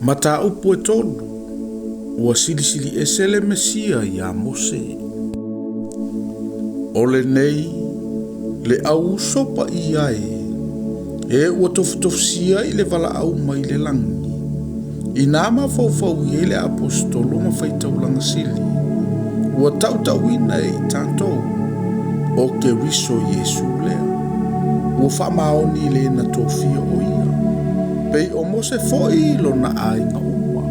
Mataupu e tolu, ua silisili ese le Mesia iā Mose. O lenei, le au uso paia e, e ua tofutofusia i le valaau mai le lagi, Inā mafaufau i ai le Aposetolo ma faitaulaga sili, ua tautauina e i tatou, o Keriso Iesu lea, ua faamaoni i le na tofia o ia, pei o Mose foi i lona aiga uma.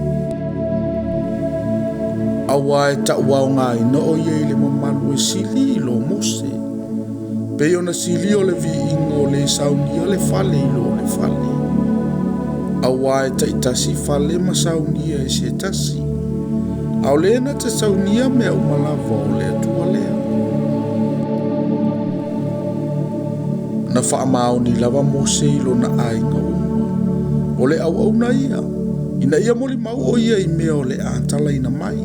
Auā e tauaogaina o ia i le mamalu e sili i lo Mose, Pei ona silia o le viiga o le saunia le fale i lo le fale, auā e taitasi fale ma saunia e se tasi, a o le na te saunia mea uma lava o le Atua lea. Na faamaoni lava Mose i lona aiga uma, o le auauna ia, ina ia molimau o ia i mea o le a talaina mai.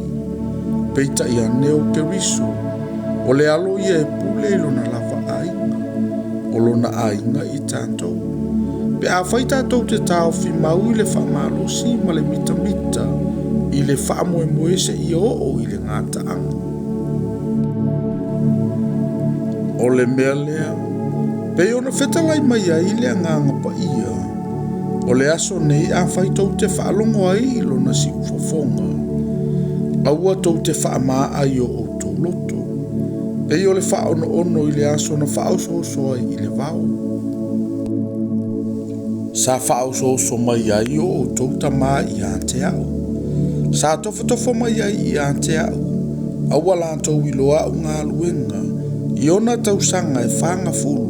Peitai ane o Keriso, o le alo ia e pule i lona lava aiga, o lona aiga i tatou. Pe afai tatou te taofi mau i le faamalosi ma le mitamita i le faamoemoe seia oo i le gataaga. O le mea lea, pei ona fetalai mai ai le Agaga Paia, O le aso nei afai tou te faalogo ai i lona siufofoga, aua tou te faamaa i o outou loto, pei o le faaonoono i le aso na faaosooso ai i le vao. Sa faaosooso mai ai o outou tamā ia te au, sa tofotofo mai ai ia te au, a ua latou iloa au galuega i ona tausaga e fagafulu.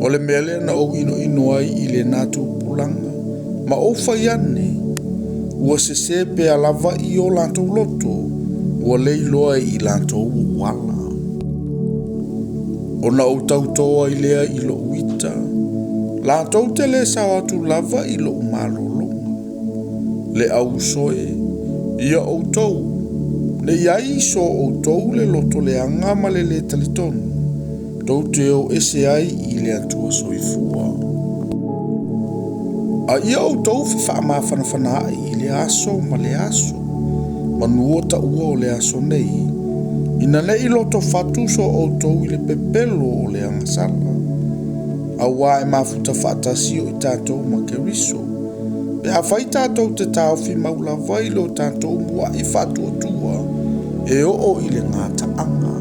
O le mea lea na ou inoino ai i lena tupulaga, ma ou fai ane, ua sesē pea lava i o latou loto, ua le iloa e i latou ou ala. Ona ou tautō ai lea i lou ita, latou te le sao atu lava i lou malologa. Le au uso e, ia outou, ne i ai i so outou le loto leaga ma le lē talitonu, tou te o ese ai i le Atua soifua. A ia outou fefaamafanafanaai i lea aso ma lea aso, manu o taua o le aso nei, ina ne i loto fatu so outou i le pepelo o le agasala, auā e mafuta faatasi o i tatou ma Keriso, pe afai tatou te taofi mau lava i lo tatou muaʻi faatuatua e oo i le gataaga.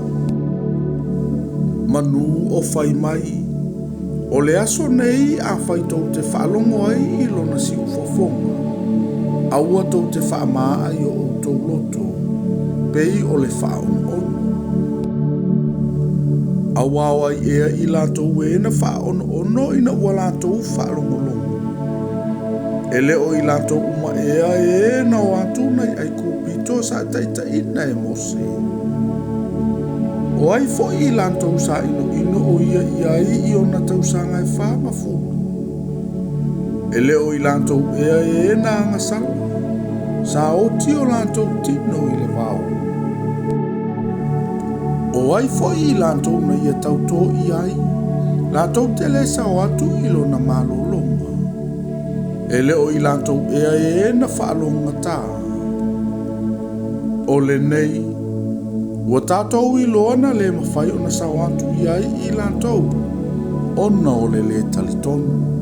Manu o fai mai, O le aso nei afai tou te faalogo ai i lona siufofoga, aua tou te faamaa i o outou loto, pei o le faaonoono. Auā o ai ea i latou e na faaonoono ina ua latou faalogologo? E le o i latou uma ea e na o atu nai Aikupito sa taitaiina e Mose? O ai foi i latou sa inoino o ia i ai i ona tausaga e 40? E le o i latou ea e na agasala, sa oti o latou tino i le vao? O ai foi i latou na ia tautō i ai, latou te le sao atu i lona malologa? E le o i latou ea e na faalogogata? O lenei, ua tatou iloa na le mafai ona sao atu i ai i latou, ona o le lē talitonu.